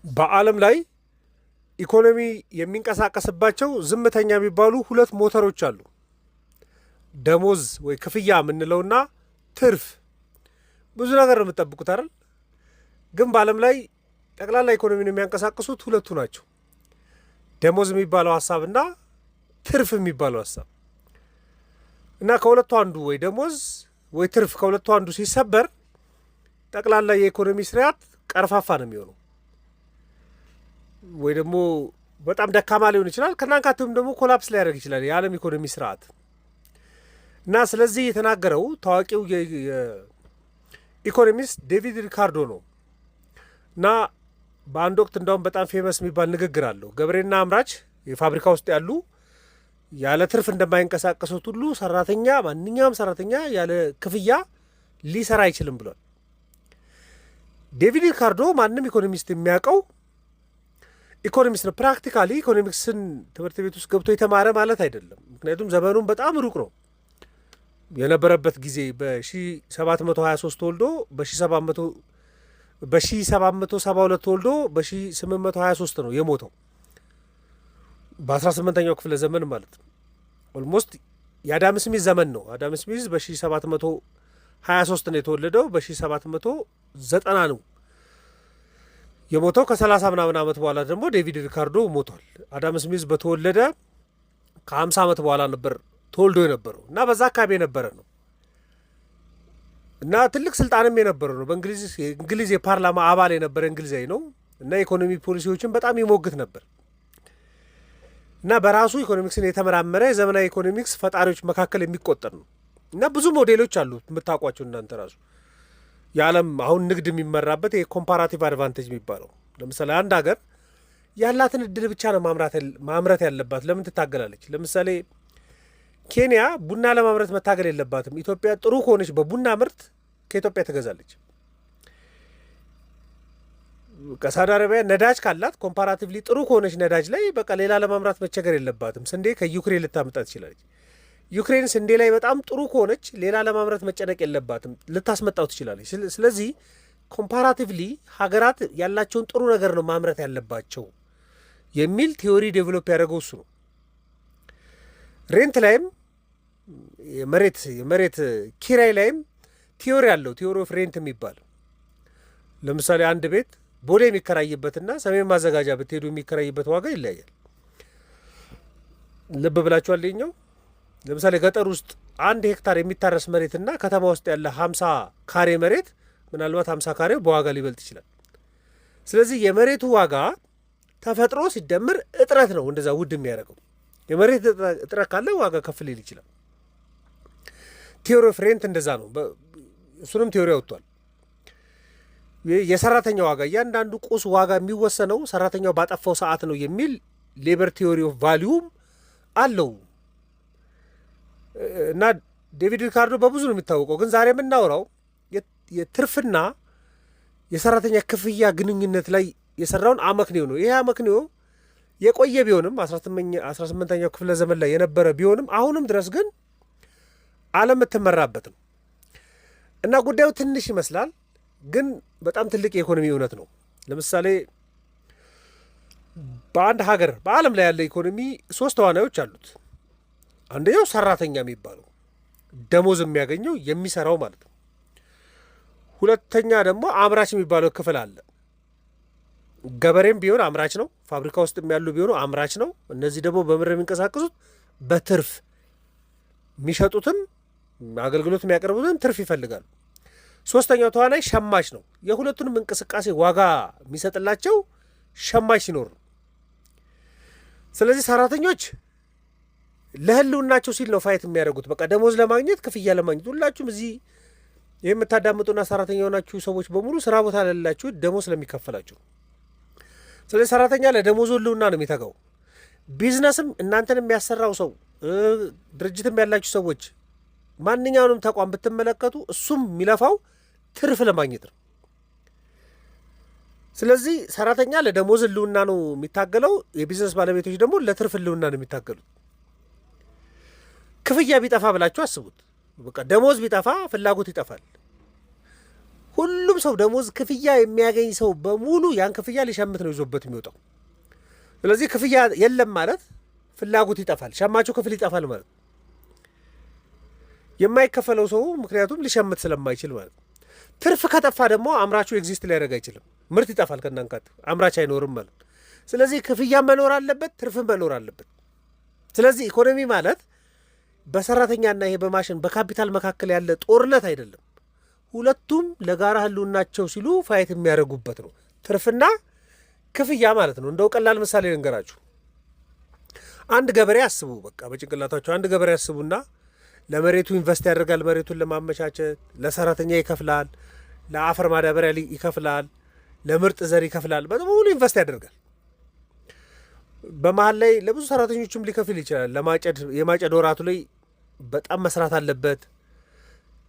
በዓለም ላይ ኢኮኖሚ የሚንቀሳቀስባቸው ዝምተኛ የሚባሉ ሁለት ሞተሮች አሉ። ደሞዝ ወይ ክፍያ የምንለውና ትርፍ። ብዙ ነገር ነው የምትጠብቁት አይደል? ግን በዓለም ላይ ጠቅላላ ኢኮኖሚን የሚያንቀሳቅሱት ሁለቱ ናቸው። ደሞዝ የሚባለው ሀሳብና ትርፍ የሚባለው ሀሳብ። እና ከሁለቱ አንዱ ወይ ደሞዝ ወይ ትርፍ፣ ከሁለቱ አንዱ ሲሰበር ጠቅላላ የኢኮኖሚ ስርዓት ቀርፋፋ ነው የሚሆነው፣ ወይ ደግሞ በጣም ደካማ ሊሆን ይችላል። ከናካቴውም ደግሞ collapse ሊያደርግ ይችላል የዓለም ኢኮኖሚ ስርዓት። እና ስለዚህ የተናገረው ታዋቂው economist ዴቪድ ሪካርዶ ነው። እና በአንድ ወቅት እንዳውም በጣም famous የሚባል ንግግር አለው። ገበሬና አምራች የፋብሪካ ውስጥ ያሉ ያለ ትርፍ እንደማይንቀሳቀሱት ሁሉ ሰራተኛ፣ ማንኛውም ሰራተኛ ያለ ክፍያ ሊሰራ አይችልም ብሏል። ዴቪድ ሪካርዶ ማንም economist የሚያውቀው economist ነው። Practically economics ን ትምህርት ቤት ውስጥ ገብቶ የተማረ ማለት አይደለም። ምክንያቱም ዘመኑን በጣም ሩቅ ነው የነበረበት ጊዜ። በ1723 ተወልዶ በ1772 ተወልዶ በ1823 ነው የሞተው። በ18ኛው ክፍለ ዘመን ማለት ነው። Almost የአዳም ስሚዝ ዘመን ነው። አዳም ስሚዝ በ1723 ነው የተወለደው። በ1790 ነው የሞተው። ከ30 ምናምን ዓመት በኋላ ደግሞ ዴቪድ ሪካርዶ ሞቷል። አዳም ስሚዝ በተወለደ ከ50 ዓመት በኋላ ነበር ተወልዶ የነበረው እና በዛ አካባቢ የነበረ ነው እና ትልቅ ስልጣንም የነበረው ነው። በእንግሊዝ የእንግሊዝ የፓርላማ አባል የነበረ እንግሊዛዊ ነው እና የኢኮኖሚ ፖሊሲዎችን በጣም ይሞግት ነበር እና በራሱ ኢኮኖሚክስን የተመራመረ የዘመናዊ ኢኮኖሚክስ ፈጣሪዎች መካከል የሚቆጠር ነው። እና ብዙ ሞዴሎች አሉ የምታውቋቸው እናንተ ራሱ፣ የዓለም አሁን ንግድ የሚመራበት የ comparative advantage የሚባለው። ለምሳሌ አንድ ሀገር ያላትን እድል ብቻ ነው ማምረት ያለባት። ለምን ትታገላለች? ለምሳሌ ኬንያ ቡና ለማምረት መታገል የለባትም። ኢትዮጵያ ጥሩ ከሆነች በቡና ምርት ከኢትዮጵያ ትገዛለች። ከሳውዲ አረቢያ ነዳጅ ካላት comparatively ጥሩ ከሆነች ነዳጅ ላይ በቃ ሌላ ለማምረት መቸገር የለባትም። ስንዴ ከዩክሬን ልታመጣ ትችላለች። ዩክሬን ስንዴ ላይ በጣም ጥሩ ከሆነች ሌላ ለማምረት መጨነቅ የለባትም፣ ልታስመጣው ትችላለች። ስለዚህ comparatively ሀገራት ያላቸውን ጥሩ ነገር ነው ማምረት ያለባቸው የሚል theory develop ያደረገው እሱ ነው። Rent ላይም፣ የመሬት ኪራይ ላይም theory አለው፣ theory of rent የሚባል። ለምሳሌ አንድ ቤት ቦሌ የሚከራይበትና ሰሜን ማዘጋጃ ብትሄዱ የሚከራይበት ዋጋ ይለያያል። ልብ ብላችኋል? ይኸኛው ለምሳሌ ገጠር ውስጥ 1 ሄክታር የሚታረስ መሬትና ከተማ ውስጥ ያለ 50 ካሬ መሬት ምናልባት 50 ካሬው በዋጋ ሊበልጥ ይችላል። ስለዚህ የመሬቱ ዋጋ ተፈጥሮ ሲደምር እጥረት ነው እንደዛ ውድ የሚያደርገው። የመሬት እጥረት ካለ ዋጋ ከፍ ሊል ይችላል። Theory of rent እንደዛ ነው። እሱንም theory አውጥቷል። የሰራተኛ ዋጋ፣ እያንዳንዱ ቁስ ዋጋ የሚወሰነው ሰራተኛው ባጠፋው ሰዓት ነው የሚል labor theory of value ም አለው። እና ዴቪድ ሪካርዶ በብዙ ነው የሚታወቀው። ግን ዛሬ የምናወራው የትርፍና የሰራተኛ ክፍያ ግንኙነት ላይ የሰራውን አመክንዮ ነው። ይሄ አመክንዮ የቆየ ቢሆንም፣ 18ኛው ክፍለ ዘመን ላይ የነበረ ቢሆንም፣ አሁንም ድረስ ግን ዓለም የምትመራበት ነው። እና ጉዳዩ ትንሽ ይመስላል፣ ግን በጣም ትልቅ የኢኮኖሚ እውነት ነው። ለምሳሌ በአንድ ሀገር፣ በዓለም ላይ ያለ ኢኮኖሚ ሶስት ተዋናዮች አሉት። አንደኛው ሰራተኛ የሚባለው ደሞዝ የሚያገኘው የሚሰራው ማለት ነው። ሁለተኛ ደግሞ አምራች የሚባለው ክፍል አለ። ገበሬም ቢሆን አምራች ነው። ፋብሪካ ውስጥ ያሉ ቢሆኑ አምራች ነው። እነዚህ ደግሞ በምድር የሚንቀሳቀሱት በትርፍ፣ የሚሸጡትም አገልግሎት የሚያቀርቡትም ትርፍ ይፈልጋሉ። ሶስተኛው ተዋናይ ሸማች ነው። የሁለቱንም እንቅስቃሴ ዋጋ የሚሰጥላቸው ሸማች ሲኖር ነው። ስለዚህ ሰራተኞች ለህልውናቸው ሲል ነው fight የሚያደርጉት። በቃ ደሞዝ ለማግኘት፣ ክፍያ ለማግኘት። ሁላችሁም እዚህ የምታዳምጡና ሰራተኛ የሆናችሁ ሰዎች በሙሉ ስራ ቦታ ላላችሁ ደሞዝ ስለሚከፈላችሁ። ስለዚህ ሰራተኛ ለደሞዙ ህልውና ነው የሚተጋው። ቢዝነስም እናንተን የሚያሰራው ሰው፣ ድርጅትም ያላችሁ ሰዎች ማንኛውንም ተቋም ብትመለከቱ እሱም የሚለፋው ትርፍ ለማግኘት ነው። ስለዚህ ሰራተኛ ለደሞዝ ህልውና ነው የሚታገለው። የቢዝነስ ባለቤቶች ደግሞ ለትርፍ ህልውና ነው የሚታገሉት። ክፍያ ቢጠፋ ብላችሁ አስቡት። በቃ ደሞዝ ቢጠፋ ፍላጎት ይጠፋል። ሁሉም ሰው ደሞዝ ክፍያ የሚያገኝ ሰው በሙሉ ያን ክፍያ ሊሸምት ነው ይዞበት የሚወጣው። ስለዚህ ክፍያ የለም ማለት ፍላጎት ይጠፋል፣ ሸማቹ ክፍል ይጠፋል ማለት ነው። የማይከፈለው ሰው ምክንያቱም ሊሸምት ስለማይችል ማለት ነው። ትርፍ ከጠፋ ደግሞ አምራቹ exist ሊያደርግ አይችልም። ምርት ይጠፋል ከናንካት አምራች አይኖርም ማለት ነው። ስለዚህ ክፍያ መኖር አለበት፣ ትርፍ መኖር አለበት። ስለዚህ ኢኮኖሚ ማለት በሰራተኛና ይሄ በማሽን በካፒታል መካከል ያለ ጦርነት አይደለም። ሁለቱም ለጋራ ህልውናቸው ሲሉ fight የሚያደርጉበት ነው። ትርፍና ክፍያ ማለት ነው። እንደው ቀላል ምሳሌ ልንገራችሁ። አንድ ገበሬ አስቡ፣ በቃ በጭንቅላታችሁ አንድ ገበሬ አስቡና ለመሬቱ invest ያደርጋል። መሬቱን ለማመቻቸት ለሰራተኛ ይከፍላል፣ ለአፈር ማዳበሪያ ይከፍላል፣ ለምርጥ ዘር ይከፍላል። በሙሉ invest ያደርጋል። በመሀል ላይ ለብዙ ሰራተኞችም ሊከፍል ይችላል። ለማጨድ የማጨድ ወራቱ ላይ በጣም መስራት አለበት።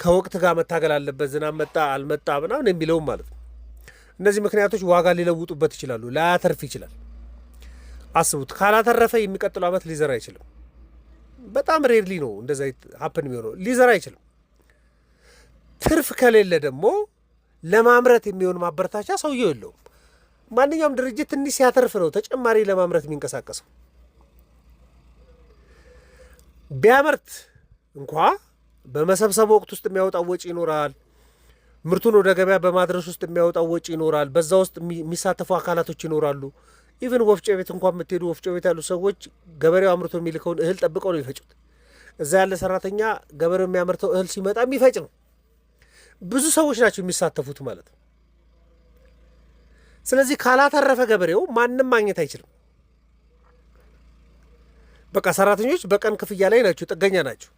ከወቅት ጋር መታገል አለበት። ዝናብ መጣ አልመጣ ምናምን የሚለውም ማለት ነው። እነዚህ ምክንያቶች ዋጋ ሊለውጡበት ይችላሉ። ላያተርፍ ይችላል። አስቡት፣ ካላተረፈ የሚቀጥለው ዓመት ሊዘራ አይችልም። በጣም rarely ነው እንደዛ happen የሚሆነው። ሊዘራ አይችልም። ትርፍ ከሌለ ደግሞ ለማምረት የሚሆን ማበረታቻ ሰውየው የለውም። ማንኛውም ድርጅት ትንሽ ሲያተርፍ ነው ተጨማሪ ለማምረት የሚንቀሳቀሰው። ቢያመርት እንኳ በመሰብሰብ ወቅት ውስጥ የሚያወጣው ወጪ ይኖራል። ምርቱን ወደ ገበያ በማድረስ ውስጥ የሚያወጣው ወጪ ይኖራል። በዛ ውስጥ የሚሳተፉ አካላቶች ይኖራሉ። Even ወፍጮ ቤት እንኳን የምትሄዱ ወፍጮ ቤት ያሉ ሰዎች ገበሬው አምርቶ የሚልከውን እህል ጠብቀው ነው የሚፈጩት። እዛ ያለ ሰራተኛ ገበሬው የሚያመርተው እህል ሲመጣ የሚፈጭ ነው። ብዙ ሰዎች ናቸው የሚሳተፉት ማለት ነው። ስለዚህ ካላተረፈ ገበሬው ማንም ማግኘት አይችልም። በቃ ሰራተኞች በቀን ክፍያ ላይ ናቸው፣ ጥገኛ ናቸው።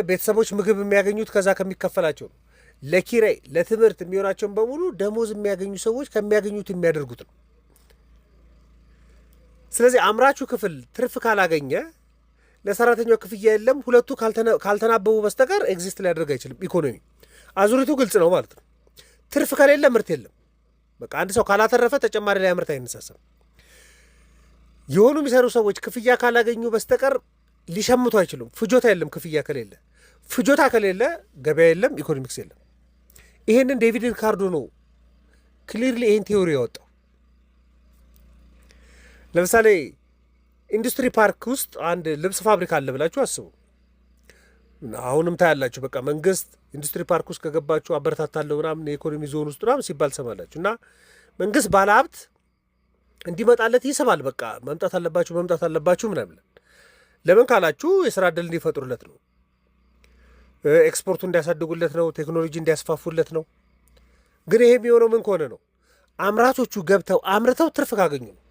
ቤተሰቦች ምግብ የሚያገኙት ከዛ ከሚከፈላቸው ነው። ለኪራይ ለትምህርት የሚሆናቸውን በሙሉ ደሞዝ የሚያገኙ ሰዎች ከሚያገኙት የሚያደርጉት ነው። ስለዚህ አምራቹ ክፍል ትርፍ ካላገኘ ለሰራተኛው ክፍያ የለም። ሁለቱ ካልተናበቡ በስተቀር exist ሊያደርግ አይችልም። ኢኮኖሚ አዙሪቱ ግልጽ ነው ማለት ነው። ትርፍ ከሌለ ምርት የለም። በቃ አንድ ሰው ካላተረፈ ተጨማሪ ሊያመርት አይነሳሳም። የሆኑ የሚሰሩ ሰዎች ክፍያ ካላገኙ በስተቀር ሊሸምቱ አይችሉም። ፍጆታ የለም። ክፍያ ከሌለ ፍጆታ ከሌለ ገበያ የለም፣ ኢኮኖሚክስ የለም። ይሄንን ዴቪድ ሪካርዶ ነው clearly ይሄን theory ያወጣው። ለምሳሌ industry park ውስጥ አንድ ልብስ ፋብሪካ አለ ብላችሁ አስቡ። አሁንም ታያላችሁ። በቃ መንግስት industry park ውስጥ ከገባችሁ አበረታታለሁ ምናምን የኢኮኖሚ ዞን ውስጥ ምናምን ሲባል ሰማላችሁ። እና መንግስት ባለሀብት እንዲመጣለት ይስባል። በቃ መምጣት አለባችሁ መምጣት አለባችሁ ምናምን። ለምን ካላችሁ የስራ እድል እንዲፈጥሩለት ነው፣ ኤክስፖርቱ እንዲያሳድጉለት ነው፣ ቴክኖሎጂ እንዲያስፋፉለት ነው። ግን ይሄ የሚሆነው ምን ከሆነ ነው? አምራቾቹ ገብተው አምርተው ትርፍ ካገኙ ነው።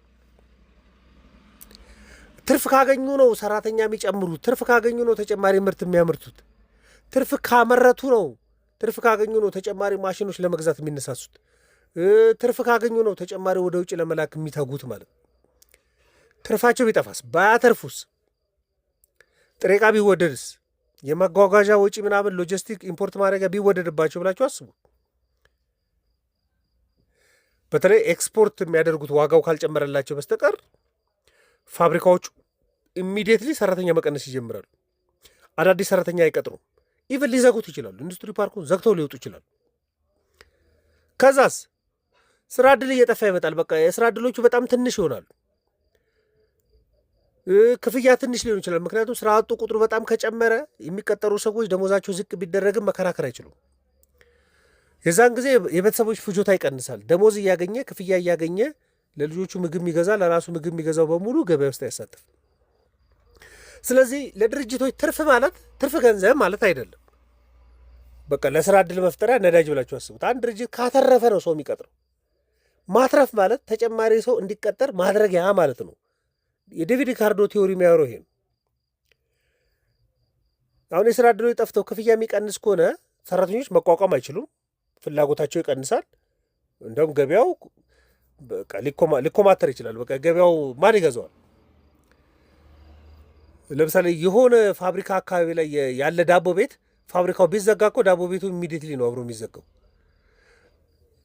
ትርፍ ካገኙ ነው ሰራተኛ የሚጨምሩት። ትርፍ ካገኙ ነው ተጨማሪ ምርት የሚያመርቱት። ትርፍ ካመረቱ ነው፣ ትርፍ ካገኙ ነው ተጨማሪ ማሽኖች ለመግዛት የሚነሳሱት። ትርፍ ካገኙ ነው ተጨማሪ ወደ ውጭ ለመላክ የሚተጉት ማለት ነው። ትርፋቸው ቢጠፋስ? ባያተርፉስ? ጥሬ ዕቃ ቢወደድስ? የማጓጓዣ ወጪ ምናምን logistic import ማድረጊያ ቢወደድባቸው ብላችሁ አስቡ። በተለይ ኤክስፖርት የሚያደርጉት ዋጋው ካልጨመረላቸው በስተቀር ፋብሪካዎቹ immediately ሰራተኛ መቀነስ ይጀምራሉ። አዳዲስ ሰራተኛ አይቀጥሩም። Even ሊዘጉት ይችላሉ። Industry park ኡን ዘግተው ሊወጡ ይችላሉ። ከዛስ ስራ እድል እየጠፋ ይመጣል። በቃ የስራ እድሎቹ በጣም ትንሽ ይሆናሉ። ክፍያ ትንሽ ሊሆን ይችላል። ምክንያቱም ስራ አጡ ቁጥሩ በጣም ከጨመረ የሚቀጠሩ ሰዎች ደሞዛቸው ዝቅ ቢደረግም መከራከር አይችሉም። የዛን ጊዜ የቤተሰቦች ፍጆታ ይቀንሳል። ደሞዝ እያገኘ ክፍያ እያገኘ ለልጆቹ ምግብ የሚገዛ ለራሱ ምግብ የሚገዛው በሙሉ ገበያ ውስጥ አይሳተፍም። ስለዚህ ለድርጅቶች ትርፍ ማለት ትርፍ ገንዘብ ማለት አይደለም። በቃ ለስራ እድል መፍጠሪያ ነዳጅ ብላችሁ አስቡት። አንድ ድርጅት ካተረፈ ነው ሰው የሚቀጥረው። ማትረፍ ማለት ተጨማሪ ሰው እንዲቀጠር ማድረጊያ ማለት ነው። የዴቪድ ሪካርዶ theory የሚያወራው ይሄ ነው። አሁን የስራ እድሎች ጠፍተው ክፍያ የሚቀንስ ከሆነ ሰራተኞች መቋቋም አይችሉም። ፍላጎታቸው ይቀንሳል። እንደውም ገበያው በቃ ሊኮማተር ይችላል። በቃ ገበያው ማን ይገዛዋል? ለምሳሌ የሆነ ፋብሪካ አካባቢ ላይ ያለ ዳቦ ቤት ፋብሪካው ቢዘጋ እኮ ዳቦ ቤቱ immediately ነው አብሮ የሚዘጋው።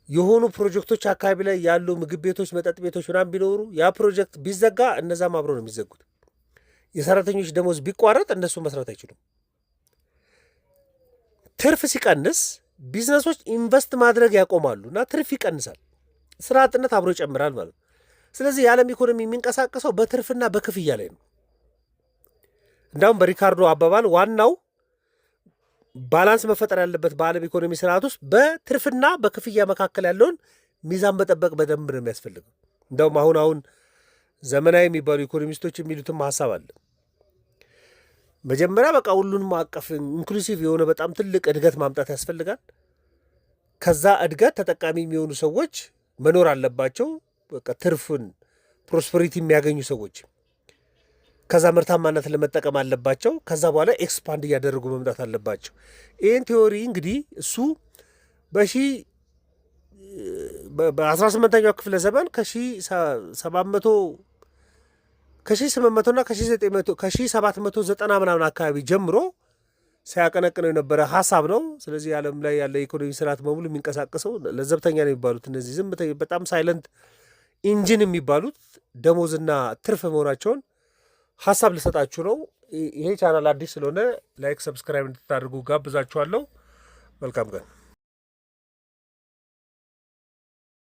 የሆኑ ፕሮጀክቶች አካባቢ ላይ ያሉ ምግብ ቤቶች፣ መጠጥ ቤቶች ምናምን ቢኖሩ ያ ፕሮጀክት ቢዘጋ እነዛም አብሮ ነው የሚዘጉት። የሰራተኞች ደሞዝ ቢቋረጥ እነሱ መስራት አይችሉም። ትርፍ ሲቀንስ ቢዝነሶች invest ማድረግ ያቆማሉ እና ትርፍ ይቀንሳል። ስራ አጥነት አብሮ ይጨምራል ማለት ነው። ስለዚህ የዓለም ኢኮኖሚ የሚንቀሳቀሰው በትርፍና በክፍያ ላይ ነው። እንዳውም በሪካርዶ አባባል ዋናው balance መፈጠር ያለበት በዓለም ኢኮኖሚ ስርዓት ውስጥ በትርፍና በክፍያ መካከል ያለውን ሚዛን መጠበቅ በደንብ ነው የሚያስፈልገው። እንደውም አሁን አሁን ዘመናዊ የሚባሉ ኢኮኖሚስቶች የሚሉትም ሀሳብ አለ። መጀመሪያ በቃ ሁሉንም አቀፍ inclusive የሆነ በጣም ትልቅ እድገት ማምጣት ያስፈልጋል። ከዛ እድገት ተጠቃሚ የሚሆኑ ሰዎች መኖር አለባቸው። በቃ ትርፍን prosperity የሚያገኙ ሰዎች ከዛ ምርታማነት ለመጠቀም አለባቸው። ከዛ በኋላ expand እያደረጉ መምጣት አለባቸው። ይህን theory እንግዲህ እሱ በ18ኛው ክፍለ ዘመን ከ1700 ከ1800 እና ከ1900 ከ1790 ምናምን አካባቢ ጀምሮ ሲያቀነቅነው የነበረ ሀሳብ ነው። ስለዚህ ዓለም ላይ ያለ ኢኮኖሚ ስርዓት በሙሉ የሚንቀሳቀሰው ለዘብተኛ ነው የሚባሉት እነዚህ ዝም በጣም silent engine የሚባሉት ደሞዝና ትርፍ መሆናቸውን ሀሳብ ልሰጣችሁ ነው። ይሄ ቻናል አዲስ ስለሆነ like፣ subscribe እንድታደርጉ ጋብዛችኋለሁ። መልካም ቀን።